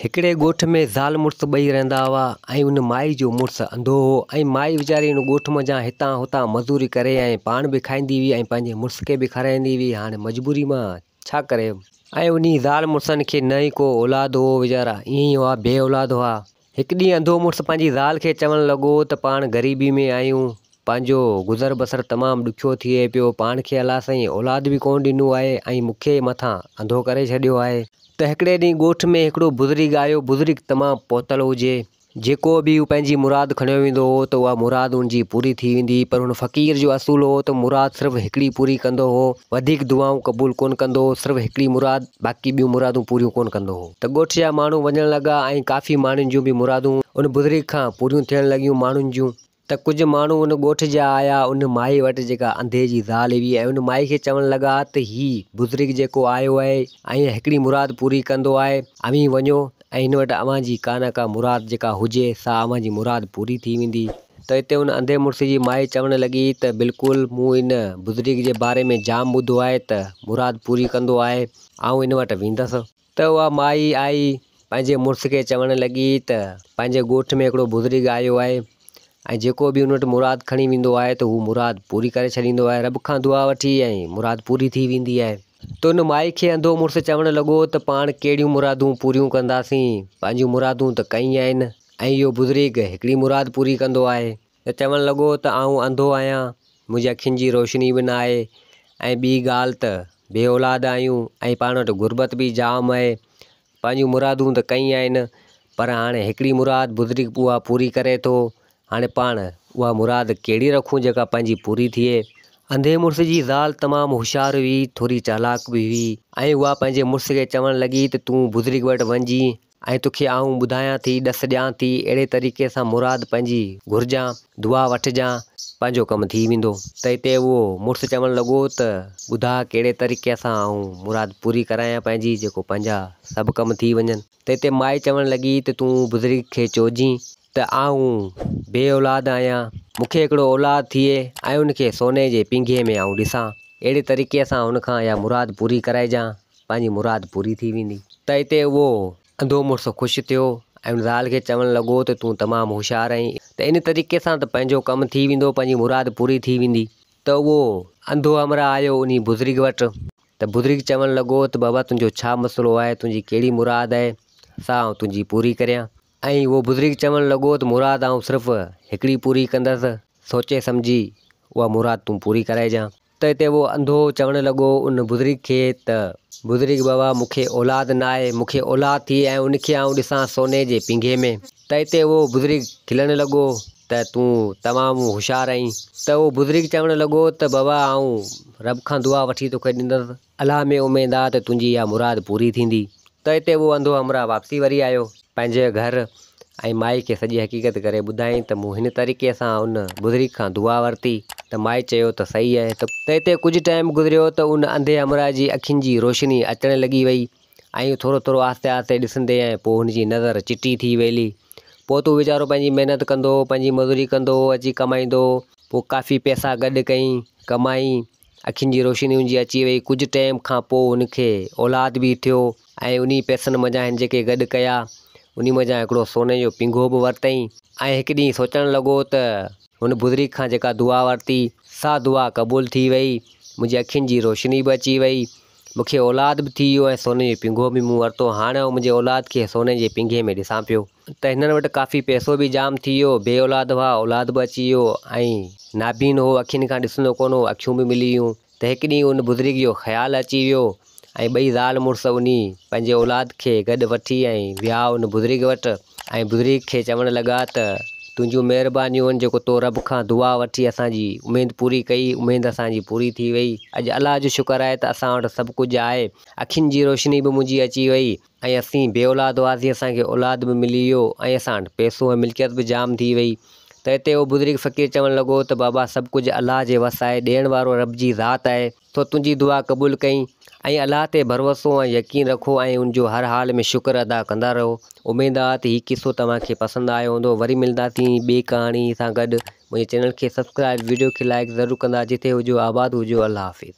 هڪڙي ڳوٺ ۾ زال مڙس ٻئي رهندا هئا ۽ ان مائي جو مڙس انڌو هو ۽ مائي ويچاري ان ڳوٺ منجهان هتان هتان مزوري ڪري ۽ پاڻ به کائيندي هئي ۽ پنهنجي مڙس کي به کارائيندي هئي هاڻي مجبوري مان ڇا ڪري ۽ انهي زال مڙسن کي نه ئي ڪو اولاد هو ويچارا ائين ئي هئا بي اولاد هئا هڪ ڏينهن انڌو مڙس پنهنجي زال کي چوڻ لڳو ته پاڻ غريبي ۾ آهيون پنهنجو گذر بسر تمام ڏکيو ٿئي پيو، پاڻ کي الله سائين اولاد به ڪونه ڏنو آهي ۽ مون کي مٿان انڌو ڪري ڇڏيو آهي. ته هڪڙي ڏينهن ڳوٺ ۾ هڪڙو بزرگ آيو، بزرگ تمام پهتل هجي، جيڪو به هو پنهنجي مراد کڻيو ويندو هو ته اها مراد ان جي پوري ٿي ويندي هئي، پر هن فقير جو اصول هو ته مراد صرف هڪڙي پوري ڪندو هو، وڌيڪ دعائون قبول ڪونه ڪندو هو، صرف هڪڙي مراد، باقي ٻيون مرادون پوريون ڪونه ڪندو هو. ته ڳوٺ جا ماڻهو وڃڻ لڳا ۽ ڪافي ماڻهن جون به مرادون ان بزرگ کان پوريون ٿيڻ لڳيون، ماڻهن جون. ته ڪجهه ماڻهو ان ڳوٺ جا آيا ان مائي وٽ جيڪا انڌي جي زال هئي ۽ ان مائي کي چوڻ لڳا ته هي بزرگ جيڪو آيو آهي ۽ هڪڙي مراد پوري ڪندو آهي اوهين وڃو ۽ هن وٽ اوهان جي ڪا نه ڪا مراد جيڪا هجي سا اوهان جي مراد پوري ٿي ويندي. ته اتي ان انڌي مڙس جي مائي چوڻ لڳي ته بلڪل مون ان بزرگ جي باري ۾ جام ٻڌو آهي ته مراد پوري ڪندو آهي آئون ان وٽ ويندس. ته اها مائي آئي پنهنجي مڙس کي چوڻ لڳي ته پنهنجي ڳوٺ ۾ هڪڙو بزرگ آيو آهي ۽ جيڪو به ان وٽ مراد کڻي ويندو آهي ته هو مراد پوري ڪري ڇڏيندو آهي رب کان دعا وٺي ۽ مراد پوري ٿي ويندي آهي ته ان مائي کي انڌو مڙس چوڻ لڳو ته پاڻ ڪهڙيون مرادون پوريون ڪنداسين پنهنجون مرادون ته ڪئي آهن ۽ اهو بزرگ هڪڙي مراد پوري ڪندو آهي ته چوڻ لڳو ته آئون انڌو آهيان، منهنجي اکين جي روشني به نه آهي ۽ ٻي ڳالهه ته بي اولاد آهيون ۽ پاڻ وٽ غربت به جام آهي، پنهنجون مرادون ته ڪئي آهن پر هاڻي هڪڙي مراد بزرگ اها پوري ڪري ٿو، هاڻي پاڻ اها مراد ڪهڙي رکون جيڪا پنهنجي پوري ٿئي. انڌي مڙس جي زال تمام هوشيار هئي، ٿوري چالاڪ به هئي ۽ اها پنهنجي مڙس کي چوڻ لڳي ته تون بزرگ وٽ وڃجين ۽ توکي آئون ٻڌايان ٿي، ڏس ڏيان ٿي، اهڙي طريقي سان مراد پنهنجي گهرجان، دعا وٺجان، پنهنجو ڪم ٿي ويندو. ته اتي اهو مڙس چوڻ لڳو ته ٻڌاء ڪهڙي طريقي سان آئون مراد پوري ڪرايان پنهنجي، جيڪو پنهنجا سڀ ڪم ٿي وڃن. ته اتي مائي چوڻ لڳي ته تون بزرگ کي چوجين ته آئون بي اولاد آهيان، مون کي هڪڙو اولاد ٿئي ۽ ان کي سوني جي پينگهي ۾ آئون ڏسان، اهڙي طريقي سان هن کان اها مراد پوري ڪرائجان. پنهنجي مراد پوري ٿي ويندي. ته اتي اهو انڌو مڙس خوش ٿيو ۽ ان زال کي چوڻ لڳو ته تون تمام هوشيار آهين ته ان طريقي سان ته پنهنجو ڪم ٿي ويندو پنهنجي مراد پوري ٿي ويندي. ته اهو انڌو همراهه آيو انهي بزرگ وٽ ته بزرگ چوڻ لڳو ته بابا تنهنجو ڇا مسئلو آهي تنهنجي ڪهڙي مراد آهي سا آئون تنهنجي پوري ڪريان. ۽ اهو بزرگ چوڻ لڳو ته مراد آئون صرف هڪڙي پوري ڪندس سوچي سمجهي اها مراد تون پوري ڪرائجان. ته اتي اهو انڌو چوڻ لڳو ان بزرگ کي ته. بزرگ بابا مون کي اولاد نه آهي، مون کي اولاد ٿئي ۽ ان کي آئون ڏسان سوني جي پينگهي ۾. ته اتي اهو بزرگ کلڻ لڳو ته تون تمام هوشيار آهين. ته اهو بزرگ چوڻ لڳو ته بابا آئون رب کان دعا وٺي توکي ڏيندس، الله ۾ اميد آ ته تنهنجي اها مراد پوري ٿيندي. ته اتي اهو انڌو همراهه واپسي وري آيو پنهنجي گهر ۽ مائي کي سڄي حقيقت ڪري ٻڌائين ته مون هن طريقي سان ان بزرگ کان دعا ورتي ته مائي چيو ته صحيح آهي ته اتي ڪجهه ٽائيم گذريو ته ان انڌي همراهه جي اکين جي روشني اچڻ لڳي وئي ۽ ٿورو ٿورو آهستي آهستي ڏسندي ۽ پوء هن جي نظر چٽي ٿي ويلي پوء ته هو ويچارو پنهنجي محنت ڪندو هو پنهنجي مزوري ڪندو هو اچي ڪمائيندو هو پوء ڪافي پئسا گڏ ڪيائين ڪمائين اکين جي روشني هن جي اچي وئي. ڪجهه ٽيم کان پوء هن کي اولاد به ٿيو ۽ انهي پئسن منجهان هن جيڪي گڏ ڪيا، انهي منجهان هڪڙو سوني جو پينگهو به ورتائين ۽ هڪ ڏينهن سوچڻ لڳو ته هن بزرگ کان جيڪا دعا ورتي، سا دعا قبول ٿي وئي، منهنجي اکين جي روشني به اچي وئي، مون کي اولاد به ٿي ويو ۽ سوني جو پينگهو به مون ورتو، هاڻي آئون منهنجي اولاد کي سوني جي پينگهي ۾ ڏسان پيو. ته هنن وٽ ڪافي پئسو به جام ٿي ويو، بي اولاد هئا، اولاد به اچي ويو ۽ نابين هو، اکين کان ڏسندو ڪونه هو، اکيون به ملي ويون ته هڪ ڏينهن ان بزرگ جو خيال اچي ويو ۽ ٻئي زال مڙس انهي پنهنجي اولاد کي گڏ وٺي ۽ ويا ان بزرگ وٽ ۽ بزرگ کي چوڻ لڳا ته تنهنجون مهربانيون آهن جيڪو تو رب کان دعا وٺي اسان جي اميد پوري ڪئي، اميد اسان جي پوري ٿي وئي، اڄ الله جو شڪر آهي ته اسان وٽ سڀ ڪجهه آهي، اکين جي روشني به منهنجي اچي وئي. ۽ اسين بي اولاد هئاسين اسان کي اولاد به ملي ويو ۽ اسان وٽ پئسو ۽ ملڪيت به جام ٿي وئي ته اتي اهو بزرگ فقير چوڻ لڳو ته بابا سڀ ڪجهه الله جي وس آهي ڏيڻ وارو رب جي ذات آهي سو تنهنجي دعا قبول ڪئي ۽ الله تي ڀروسو ۽ يقين رکو ۽ ان جو هر حال ۾ شڪر ادا ڪندا رهو اميد آ ته هي قصو توهان کي پسند آيو هوندو وري ملنداسين ٻي ڪهاڻي سان گڏ منهنجي چينل کي سبسڪرائب وڊيو کي لائڪ ضرور ڪندا جتي هجو آباد هجو الله حافظ.